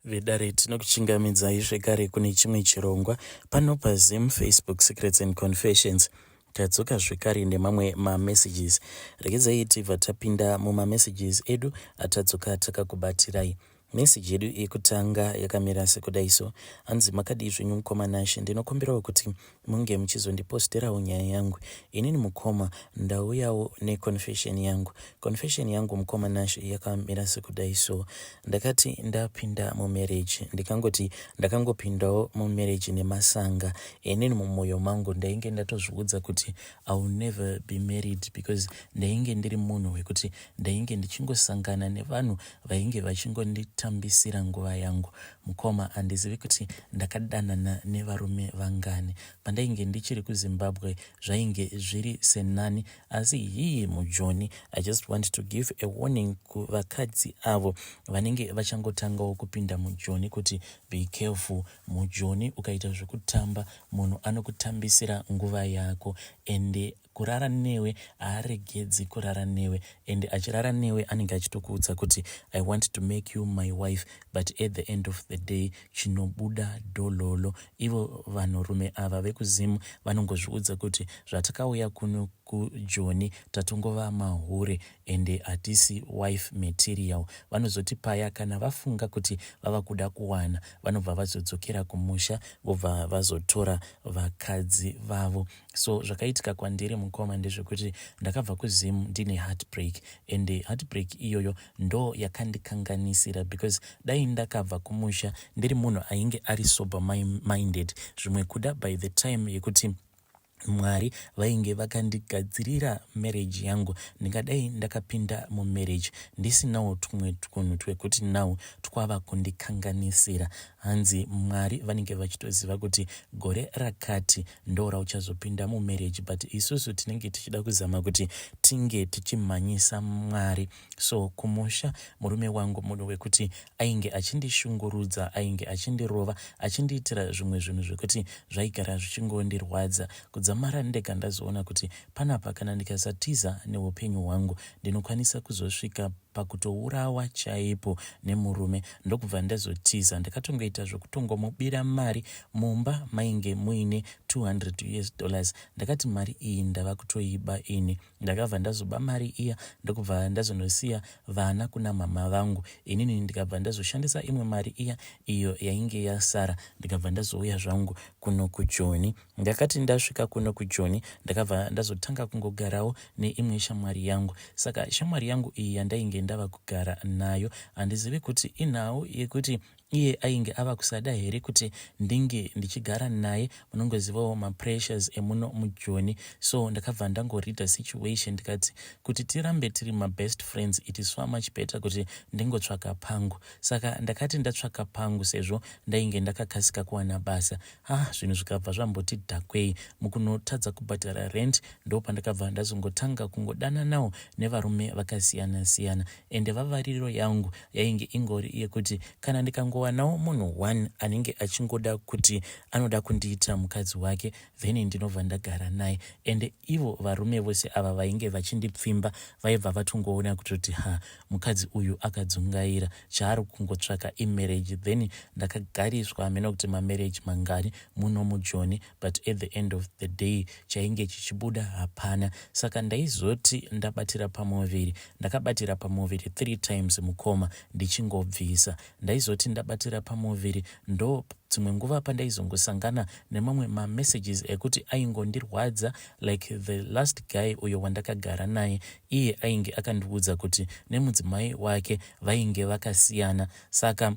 Vedare, tinokuchingamidzai zvekare kune chimwe chirongwa pano paZim Facebook Secrets and Confessions. Tadzoka zvekare nemamwe mamessages. Regedzai tibva tapinda mumamessages edu atadzoka takakubatirai. Message yedu yekutanga yakamira sekudai so. Hanzi, "Makadii zvenyu mukoma Nashe? Ndinokumbirawo kuti munge muchizondiposterawo nyaya yangu. Inini mukoma, ndauyawo neconfession yangu. Confession yangu, mukoma Nashe, yakamira sekudai so. Ndakati ndapinda mumarriage, ndikangoti ndakangopindawo mumarriage nemasanga. Inini mumwoyo mangu ndainge ndatozviudza kuti I will never be married, because ndainge ndiri munhu wekuti ndainge ndichingosangana nevanhu vainge vachingonditambisira nguva yangu. Mukoma, handizivi kuti ndakadanana nevarume vangani. Pandainge ndichiri kuZimbabwe zvainge zviri senani, asi hii, muJoni, I just want to give a warning kuvakadzi avo vanenge vachangotangawo kupinda muJoni kuti be careful muJoni. Ukaita zvekutamba, munhu anokutambisira nguva yako, ende kurara newe haaregedzi kurara newe, ende achirara newe anenge achitokuudza kuti 'I want to make you my wife', but at the end of the day chinobuda dhololo. Ivo vanhurume ava vekuZimu vanongozviudza kuti zvatakauya kuno kuJoni tatongova mahure, ende hatisi wife material. Vanozoti paya kana vafunga kuti vava kuda kuwana, vanobva vazodzokera kumusha, vobva vazotora vakadzi vavo. So zvakaitika kwandiri, mukoma, ndezvekuti ndakabva kuZimu ndine heartbreak, ende heartbreak iyoyo ndo yakandikanganisira, because dai ndakabva kumusha ndiri munhu ainge ari sober minded, zvimwe kuda by the time yekuti Mwari vainge vakandigadzirira marriage yangu, ndingadai ndakapinda mumarriage ndisinawo tumwe tunhu twekuti now twava kundikanganisira. Hanzi Mwari vanenge vachitoziva kuti gore rakati ndo rauchazopinda mumarriage, but isusu tinenge tichida kuzama kuti tinge tichimhanyisa Mwari. So kumusha murume wangu munhu wekuti ainge achindishungurudza, ainge achindirova, achindiitira zvimwe zvinhu zvekuti zvaigara zvichingondirwadza kudzamara ndega ndazoona kuti panapa kana ndikasatiza neupenyu hwangu, ndinokwanisa kuzosvika pakutourawa chaipo nemurume. Ndokubva ndazotiza. Ndakatongoita zvekutongomubira mari. Mumba mainge muine $200. Ndakati mari iyi ndava kutoiba ini. Ndakabva ndazoba mari iya, ndokubva ndazonosiya vana kuna mama vangu. Inini ndikabva ndazoshandisa imwe mari iya iyo yainge yasara, ndikabva ndazouya zvangu kuno kuJoni. Ndakati ndasvika kuno kuJoni, ndakabva ndazotanga kungogarawo neimwe shamwari yangu. Saka shamwari yangu iyi yandainge ndava kugara nayo, handizivi kuti inhau yekuti iye ainge ava kusada here kuti ndinge ndichigara naye. Munongozivawo mapressures emuno muJoni. So ndakabva ndangoreada situation, ndikati kuti tirambe tiri mabest friends, it is far much better kuti ndingotsvaka pangu. Saka ndakati ndatsvaka pangu, sezvo ndainge ndakakasika kuwana basa, ah, zvinhu zvikabva zvamboti dhakwei mukunotadza kubhadhara rent. Ndo pandakabva ndazongotanga kungodananawo nevarume vakasiyana-siyana, ende vavariro yangu yainge ingori yekuti kana ndikangowanawo munhu one anenge achingoda kuti anoda kundiita mukadzi wake, then ndinobva ndagara naye. Ende ivo varume vose ava vainge vachindipfimba vaibva vatongoona kutoti, ha, mukadzi uyu akadzungaira, chaari kungotsvaka imarriage. Then ndakagariswa hameno kuti mamarriage mangani muno muJoni, but at the end of the day chainge chichibuda hapana. Saka ndaizoti ndabatira pamuviri, ndakabatira pamuviri three times, mukoma, ndichingobvisa. Ndaizoti ndabatira pamuviri, ndo dzimwe nguva pandaizongosangana nemamwe mamessages ekuti aingondirwadza, like the last guy uyo wandakagara naye, iye ainge akandiudza kuti nemudzimai wake vainge vakasiyana. Saka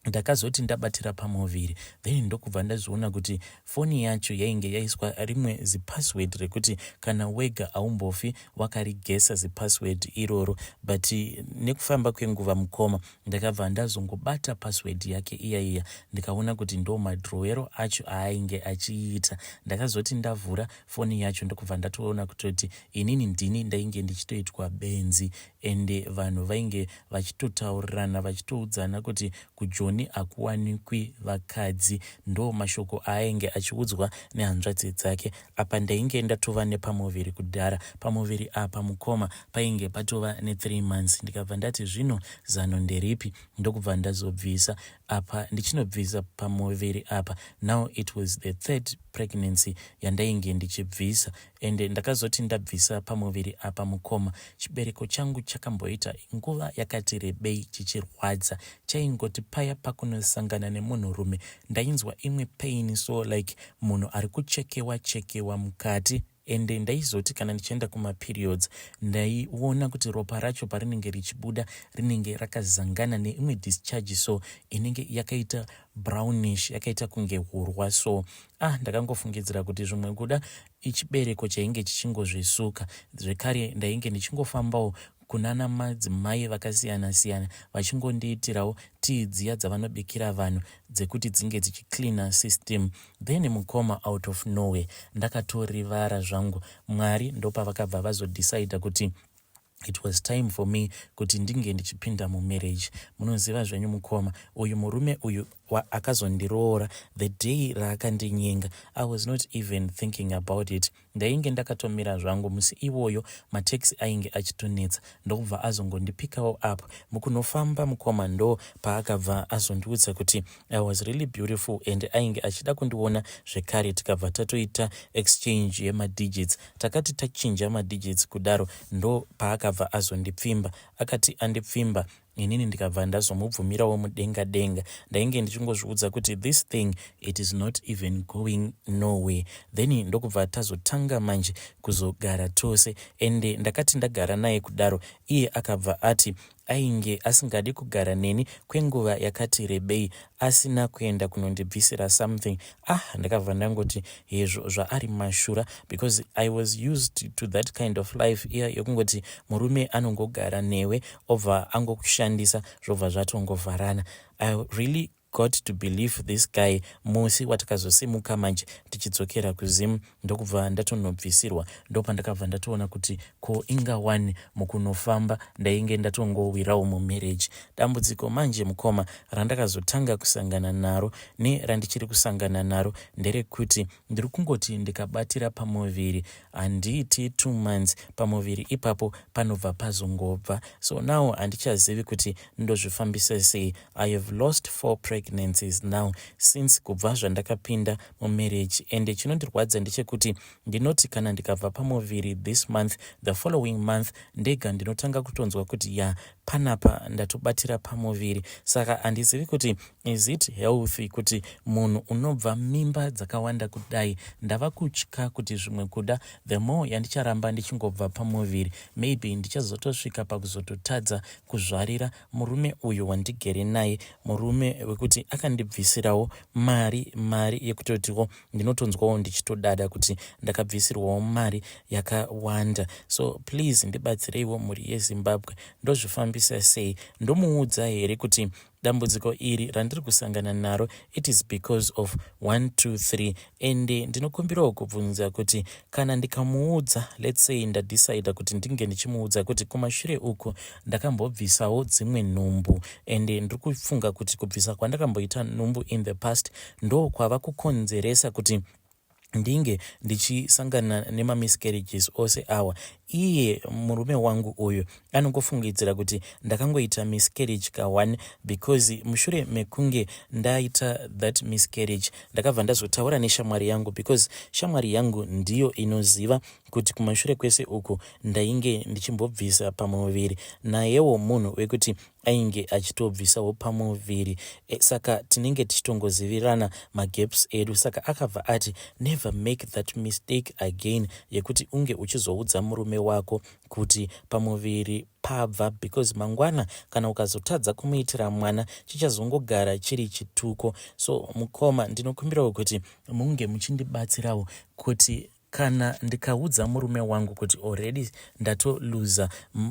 ndakazoti ndabatira pamuviri, then ndokubva ndazoona kuti foni yacho yainge yaiswa rimwe zipassword rekuti kana wega haumbofi wakarigesa zipassword iroro. But nekufamba kwenguva, mukoma, ndakabva ndazongobata password yake iya iya, ndikaona kuti ndo madrowero acho aainge achiita. Ndakazoti ndavhura foni yacho, ndokubva ndatoona kutoti inini ndini ndainge ndichitoitwa benzi, ende vanhu vainge vachitotaurirana, vachitoudzana kuti kuJoni hakuwanikwi vakadzi. Ndo mashoko aainge achiudzwa nehanzvadzi dzake. Apa ndainge ndatova nepamuviri kudhara. Pamuviri apa, mukoma, painge patova ne3 months. Ndikabva ndati zvino zano nderipi? Ndokubva ndazobvisa. Apa ndichinobvisa pamuviri apa. Now it was the third pregnancy yandainge ndichibvisa, ende ndakazoti ndabvisa pamuviri apa, mukoma, chibereko changu chakamboita nguva yakati rebei chichirwadza. Chaingoti paya pakunosangana nemunhurume, ndainzwa imwe pain, so like munhu ari kuchekewa chekewa mukati. Ende ndaizoti kana ndichienda kumaperiods, ndaiona kuti ropa racho parinenge richibuda rinenge rakazangana neimwe discharge, so inenge yakaita brownish, yakaita kunge hurwa. So ah, ndakangofungidzira kuti zvimwe kuda ichibereko chainge chichingozvisuka. Zvekare ndainge ndichingofambawo kunana madzimai vakasiyana-siyana, vachingondiitirawo tii dziya dzavanobikira vanhu dzekuti dzinge dzichicleana system. Then mukoma, out of nowhere, ndakatorivara zvangu, Mwari ndopavakabva vazodecida kuti it was time for me kuti ndinge ndichipinda mumarriage. Munoziva zvenyu mukoma, uyu murume uyu akazondiroora, the day raakandinyenga, I was not even thinking about it. Ndainge ndakatomira zvangu musi iwoyo, mataxi ainge achitonetsa, ndokubva azongondipikawo up. Mukunofamba mukoma, ndo paakabva azondiudza kuti I was really beautiful and ainge achida kundiona zvekare. Tikabva tatoita exchange yemadigits. Takati tachinja madigits kudaro, ndo paakabva azondipfimba. Akati andipfimba, inini ndikabva ndazomubvumirawo mudenga denga. Ndainge ndichingozviudza kuti this thing, it is not even going nowhere. Then ndokubva tazotanga manje kuzogara tose. Ende ndakati ndagara naye kudaro, iye akabva ati ainge asingadi kugara neni kwenguva yakati rebei asina kuenda kunondibvisira something. Ah, ndakabva ndangoti hezvo, zvaari mashura, because I was used to that kind of life iya yekungoti murume anongogara newe, obva angokushandisa, zvobva zvatongovharana. I really got to believe this guy. Musi watakazosimuka manje tichidzokera kuZim, ndokubva ndatonobvisirwa. Ndopandakabva ndatoona kuti ko inga one mukunofamba ndainge ndatongowirawo mumarriage. Dambudziko manje mukoma randakazotanga kusangana naro nerandichiri kusangana naro nderekuti ndiri kungoti ndikabatira pamuviri, handiiti 2 months, pamuviri ipapo panobva pazongobva. So now handichazivi kuti ndozvifambisa sei. I have lost four pregnancies now since kubva zvandakapinda mumarriage. Ende chinondirwadza ndechekuti ndinoti kana ndikabva pamuviri this month, the following month ndega ndinotanga kutonzwa kuti ya, panapa ndatobatira pamuviri. Saka handizivi kuti is it healthy kuti munhu unobva mimba dzakawanda kudai. Ndava kutya kuti zvimwe kuda the more yandicharamba ndichingobva pamuviri, maybe ndichazotosvika pakuzototadza kuzvarira murume uyu wandigere naye, murume wekuti akandibvisirawo mari, mari yekutotiwo ndinotonzwawo ndichitodada kuti ndakabvisirwawo mari yakawanda. So please ndibatsireiwo, mhuri yeZimbabwe. Ndozvifambisa sei? Ndomuudza here kuti dambudziko iri randiri kusangana naro, it is because of 1 2 3? Ende ndinokumbirawo kubvunza kuti kana ndikamuudza, let's say ndadecida kuti ndinge ndichimuudza kuti kumashure uku ndakambobvisawo dzimwe nhumbu, ende ndiri kufunga kuti kubvisa kwandakamboita nhumbu in the past ndo kwava kukonzeresa kuti ndinge ndichisangana nemamiscarriages ose awa, iye murume wangu uyu anongofungidzira kuti ndakangoita miscarriage ka1? Because mushure mekunge ndaita that miscarriage, ndakabva ndazotaura neshamwari yangu, because shamwari yangu ndiyo inoziva kuti kumashure kwese uku ndainge ndichimbobvisa pamuviri. Nayewo munhu wekuti ainge achitobvisawo pamuviri, saka tinenge tichitongozivirana magaps edu. Saka akabva ati, "Never make that mistake again yekuti unge uchizoudza murume wako kuti pamuviri pabva, because mangwana kana ukazotadza kumuitira mwana, chichazongogara chiri chituko." So mukoma, ndinokumbirawo kuti munge muchindibatsirawo kuti kana ndikaudza murume wangu kuti already ndatoluza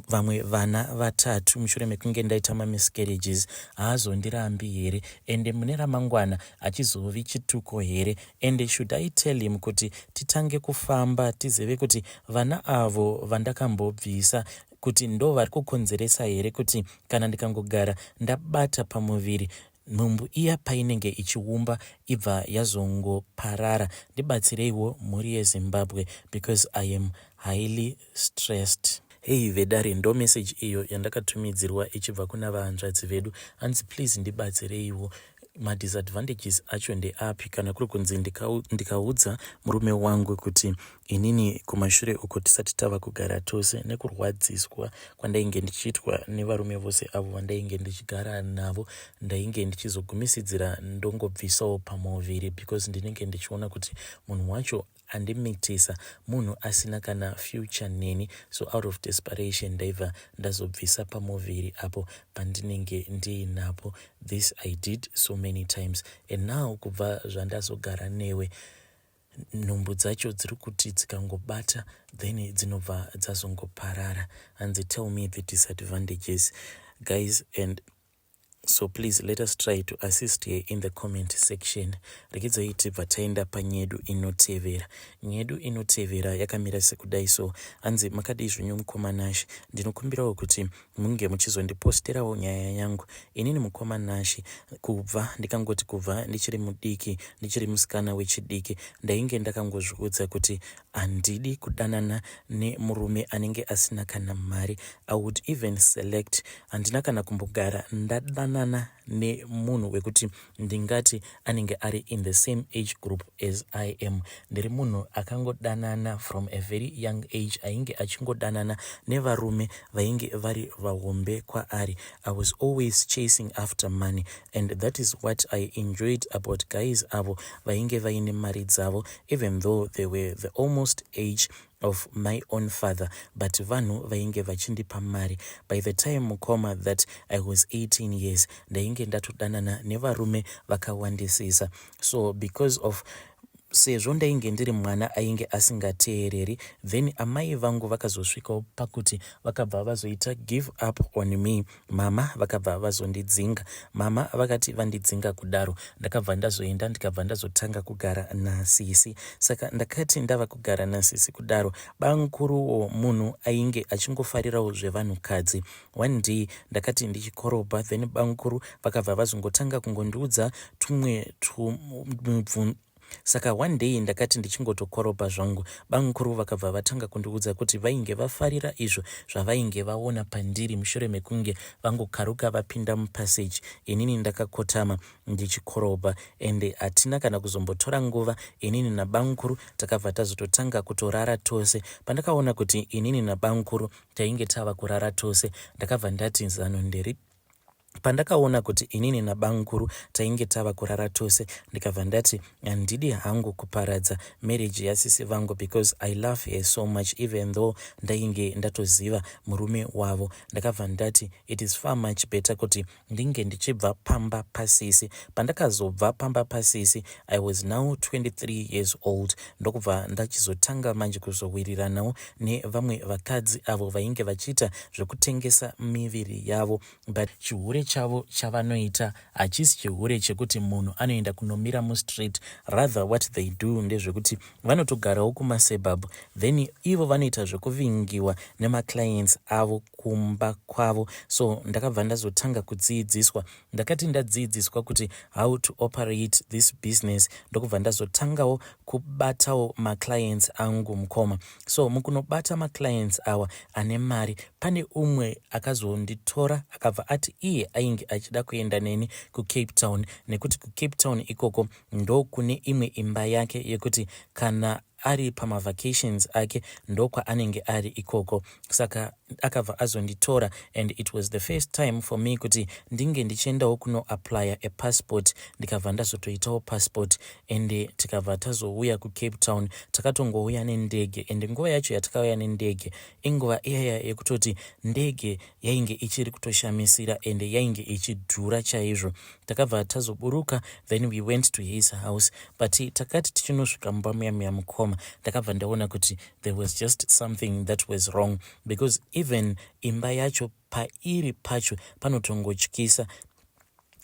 vamwe vana vatatu mushure mekunge ndaita mamiscarriages, haazondirambi here? Ende mune ramangwana achizovi chituko here? Ende should I tell him kuti titange kufamba, tizive kuti vana avo vandakambobvisa kuti ndo vari kukonzeresa here kuti kana ndikangogara ndabata pamuviri, nhumbu iya painenge ichiumba ibva yazongoparara? Ndibatsireiwo, mhuri yeZimbabwe, because I am highly stressed. Hei vedare, ndo message iyo yandakatumidzirwa ichibva kuna vahanzvadzi vedu. Hanzi, "Please ndibatsireiwo, madisadvantages acho ndeapi kana kuri kunzi ndikaudza murume wangu kuti inini kumashure uko tisati tava kugara tose, nekurwadziswa kwandainge ndichiitwa nevarume vose avo vandainge ndichigara navo, ndainge ndichizogumisidzira ndongobvisawo pamuviri because ndinenge ndichiona kuti munhu wacho andimitisa munhu asina kana future neni. So out of desperation ndaibva ndazobvisa pamuviri apo pandinenge ndiinapo. This I did so many times and now kubva zvandazogara newe, nhumbu dzacho dziri kuti dzikangobata then dzinobva dzazongoparara." Hanzi, "Tell me the disadvantages, guys." And so please let us try to assist here in the comment section. Regedzai tibva taenda panyedu inotevera. Nyedu inotevera yakamira sekudai so. Hanzi, "Makadii zvenyu mukoma Nashi? Ndinokumbirawo kuti munge muchizondiposterawo nyaya yangu. Inini mukoma Nashi, kubva ndikangoti kubva ndichiri mudiki, ndichiri musikana wechidiki, ndainge ndakangozviudza kuti handidi kudanana nemurume anenge asina kana mari. I would even select, handina kana kumbogara ndadanana nemunhu wekuti ndingati anenge ari in the same age group as I am. Ndiri munhu akangodanana from a very young age, ainge achingodanana nevarume vainge vari vahombe kwaari. I was always chasing after money and that is what I enjoyed about guys avo vainge vaine mari dzavo. Even though they were the almost age of my own father, but vanhu vainge vachindipa mari. By the time, mukoma, that I was 18 years, ndainge ndatodanana nevarume vakawandisisa. So because of sezvo ndainge ndiri mwana ainge asingateereri, then amai vangu vakazosvikawo pakuti vakabva vazoita give up on me. Mama vakabva vazondidzinga. Mama vakati vandidzinga kudaro, ndakabva ndazoenda, ndikabva ndazotanga kugara nasisi. Saka ndakati ndava kugara nasisi kudaro, bankuruwo munhu ainge achingofarirawo zvevanhukadzi. One day ndakati ndichikorobha, then bankuru vakabva vazongotanga kungondiudza tumwe. Saka one day ndakati ndichingotokorobha zvangu, bamukuru vakabva vatanga kundiudza kuti vainge vafarira izvo zvavainge vaona pandiri mushure mekunge vangokaruka vapinda mupassage, inini ndakakotama ndichikorobha. Ende hatina kana kuzombotora nguva, inini nabamukuru takabva tazototanga kutorara tose. Pandakaona kuti inini nabamukuru tainge tava kurara tose, ndakabva ndati zano nderi pandakaona kuti inini nabamukuru tainge tava kurara tose, ndikabva ndati handidi hangu kuparadza marriage yasisi vangu because I love her so much, even though ndainge ndatoziva murume wavo. Ndakabva ndati it is far much better kuti ndinge ndichibva pamba pasisi. Pandakazobva pamba pasisi, I was now 23 years old. Ndokubva ndachizotanga manje kuzowiriranawo nevamwe vakadzi avo vainge vachiita zvekutengesa miviri yavo, but chihure chavo chavanoita hachisi chihure chekuti munhu anoenda kunomira mustreet. Rather, what they do ndezvekuti vanotogarawo kumasuburbs, then ivo vanoita zvekuvingiwa nemaclients avo kumba kwavo. So ndakabva ndazotanga kudzidziswa. Ndakati ndadzidziswa kuti how to operate this business, ndokubva ndazotangawo kubatawo maclients angu, mukoma. So mukunobata maclients awa ane mari, pane umwe akazonditora, akabva ati iye ainge achida kuenda neni kuCape Town, nekuti kuCape Town ikoko ndokune imwe imba yake yekuti kana ari pamavacations ake ndokwaanenge ari ikoko. Saka akabva azonditora and it was the first time for me kuti ndinge ndichiendawo kunoapplya a passport. Ndikabva ndazotoitawo passport and tikabva tazouya kuCape Town. Takatongouya nendege, and nguva yacho yatakauya nendege inguva iyaya yekutoti ndege yainge ichiri kutoshamisira and yainge ichidhura chaizvo. Takabva tazoburuka, then we went to his house, but takati tichinosvika mumba muya muya, mukoma, ndakabva ndaona kuti there was just something that was wrong, because even imba yacho pairi pacho panotongotyisa.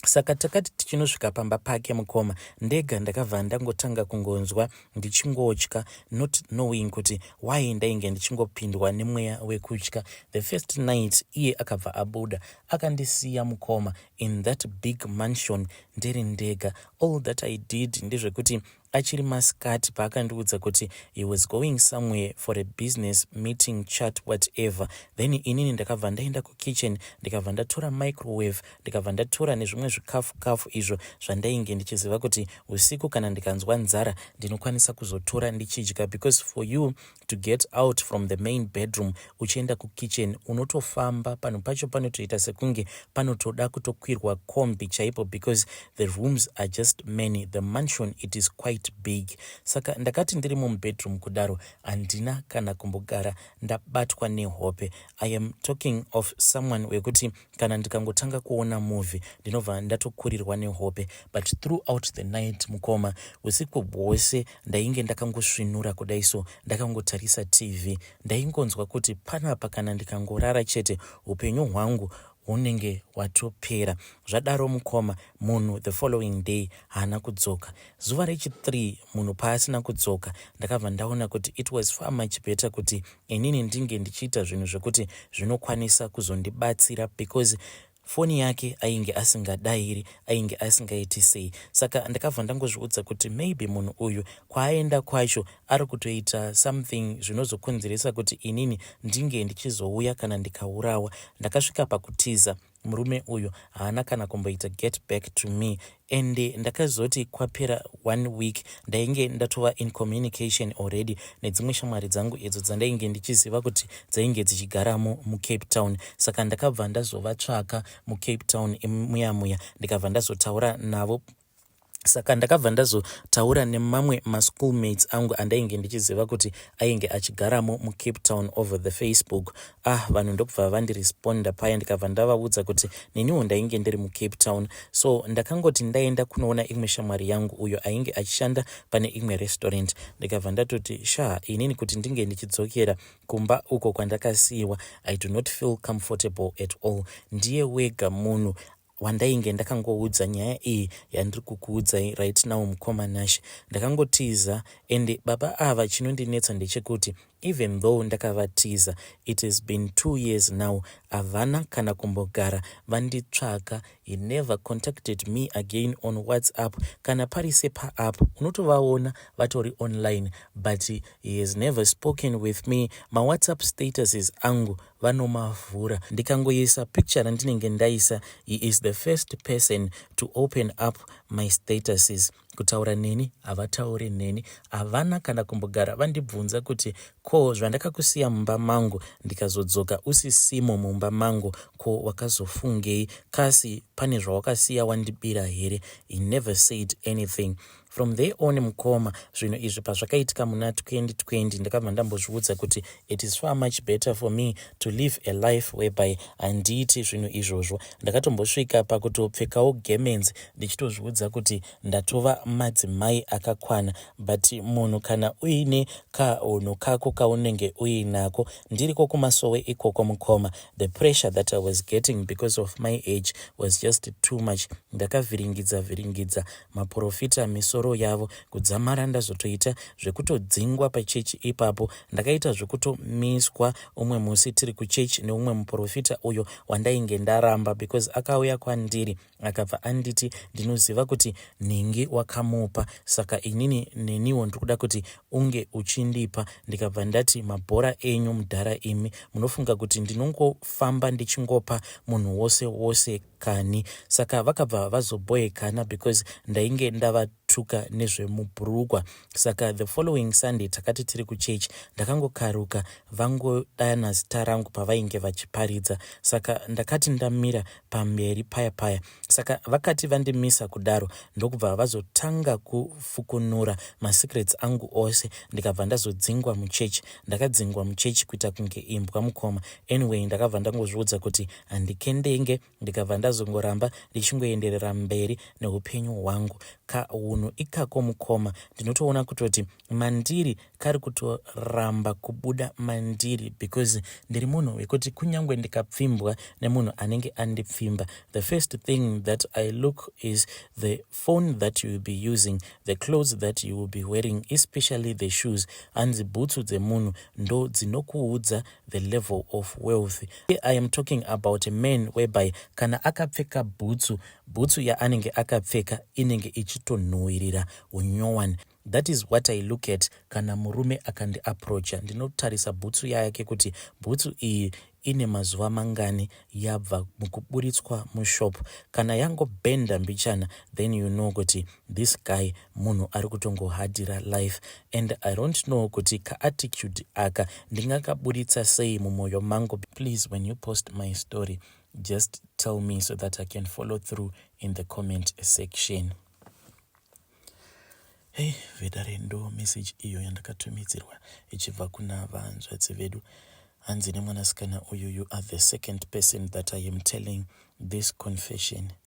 Saka takati tichinosvika pamba pake, mukoma, ndega ndakabva ndangotanga kungonzwa ndichingotya, not knowing kuti why ndainge ndichingopindwa nemweya wekutya. The first night iye akabva abuda, akandisiya, mukoma, in that big mansion ndiri ndega. All that I did ndezvekuti Achiri masikati paakandiudza kuti he was going somewhere for a business meeting, chat, whatever. Then inini ndakabva ndaenda kukitchen, ndikabva ndatora microwave, ndikabva ndatora nezvimwe zvikafu kafu izvo zvandainge ndichiziva kuti usiku kana ndikanzwa nzara ndinokwanisa kuzotora ndichidya, because for you to get out from the main bedroom uchienda kukitchen unotofamba. Panhu pacho panotoita sekunge panotoda kutokwirwa kombi chaipo, because the rooms are just many. The mansion, it is quite big. Saka ndakati ndiri mumubedroom kudaro, handina kana kumbogara ndabatwa nehope. I am talking of someone wekuti kana ndikangotanga kuona movie ndinobva ndatokurirwa nehope, but throughout the night, mukoma, usiku hwose ndainge ndakangosvinura kudai so, ndakangotarisa TV. Ndaingonzwa kuti panapa kana ndikangorara chete, upenyu hwangu hunenge hwatopera. Zvadaro, mukoma, munhu the following day haana kudzoka. Zuva rechi3 munhu paasina kudzoka, ndakabva ndaona kuti it was far much better kuti inini ndinge ndichiita zvinhu zvekuti zvinokwanisa kuzondibatsira, because foni yake ainge asingadayiri, ainge asingaiti sei. Saka ndakabva ndangozviudza kuti maybe munhu uyu kwaaenda kwacho ari kutoita something zvinozokonzeresa kuti inini ndinge ndichizouya kana ndikaurawa. Ndakasvika pakutiza murume uyu. Haana kana kumboita get back to me. And ndakazoti kwapera one week, ndainge ndatova in communication already nedzimwe shamwari dzangu idzo dzandainge ndichiziva kuti dzainge dzichigaramo muCape Town. Saka ndakabva ndazovatsvaka muCape Town muya muya, ndikabva ndazotaura navo. Saka ndakabva ndazotaura nemamwe maschoolmates angu andainge ndichiziva kuti ainge achigaramo muCape Town over the Facebook. Ah, vanhu ndokubva vandiresponda paya, ndikabva ndavaudza kuti neniwo ndainge ndiri muCape Town. So ndakangoti ndaenda kunoona imwe shamwari yangu uyo ainge achishanda pane imwe restaurant. Ndikabva ndatoti, "Sha, inini kuti ndinge ndichidzokera kumba uko kwandakasiyiwa, I do not feel comfortable at all." Ndiye wega munhu wandainge ndakangoudza nyaya iyi yandiri kukuudzai right now, mukoma Nashe. Ndakangotiza. Ende baba ava, chinondinetsa ndechekuti even though ndakavatiza, it has been 2 years now, havana kana kumbogara vanditsvaka. He never contacted me again on WhatsApp. Kana pari sepaapp unotovaona vatori online, but he has never spoken with me. MaWhatsApp statuses angu vanomavhura. Ndikangoisa picture randinenge ndaisa, he is the first person to open up my statuses. Kutaura neni havatauri neni. Havana kana kumbogara vandibvunza kuti, "Ko zvandakakusiya mumba mangu, ndikazodzoka usisimo mumba mangu, ko wakazofungei? Kasi pane zvawakasiya wandibira here?" He never said anything from there on. Mukoma, zvinhu izvi pazvakaitika muna 2020, ndakabva ndambozviudza kuti it is far much better for me to live a life whereby handiiti zvinhu izvozvo. Ndakatombosvika pakutopfekawo gemenzi, ndichitozviudza kuti ndatova madzimai akakwana. But munhu kana uine kaunhu kako kaunenge uinako, ndiriko kumasowe ikoko, mukoma, the pressure that I was getting because of my age was just too much. Ndakavhiringidza vhiringidza maprofita misoro yavo kudzamara ndazotoita zvekutodzingwa pachechi ipapo. Ndakaita zvekutomiswa umwe musi tiri kuchechi neumwe muprofita uyo wandainge ndaramba, because akauya kwandiri akabva anditi, "Ndinoziva kuti nhingi wakamupa, saka inini neniwo ndiri kuda kuti unge uchindipa." Ndikabva ndati, "Mabhora enyu, mudhara imi. Munofunga kuti ndinongofamba ndichingopa munhu wose wose kani?" Saka vakabva vazobhoekana because ndainge ndavatuka nezvemubhurugwa. Saka the following Sunday takati tiri kuchechi, ndakangokaruka vangodana zita rangu pavainge vachiparidza. Saka ndakati ndamira pamberi paya paya, saka vakati vandimisa kudaro, ndokubva vazotanga kufukunura masecrets angu ose. Ndikabva ndazodzingwa muchechi. Ndakadzingwa muchechi kuita kunge imbwa, mukoma. Anyway, ndakabva ndangozviudza kuti handikendenge. Ndikabva ndazongoramba ndichingoenderera mberi neupenyu hwangu. Kaunhu ikako, mukoma, ndinotoona kutoti mandiri kari kutoramba kubuda mandiri, because ndiri munhu wekuti kunyange ndikapfimbwa nemunhu anenge andipfimba, the first thing that I look is the phone that you will be using, the clothes that you will be wearing, especially the shoes. Hanzi bhutsu dzemunhu ndo dzinokuudza the level of wealth. I am talking about a man whereby kana akapfeka bhutsu, bhutsu yaanenge akapfeka inenge ichitonhuhwirira unyowani. That is what I look at kana murume akandiapproacha. Ndinotarisa bhutsu yake kuti bhutsu iyi ine mazuva mangani yabva mukuburitswa mushop. Kana yangobhenda mbichana, then you know kuti this guy munhu ari kutongohadhira life. And I don't know kuti kaattitude aka ndingakaburitsa sei mumwoyo mangu. Please, when you post my story, just tell me so that I can follow through in the comment section. Hei vedare, ndo message iyo yandakatumidzirwa ichibva kuna vanzvadzi vedu. Hanzi nemwanasikana uyu, "You are the second person that I am telling this confession."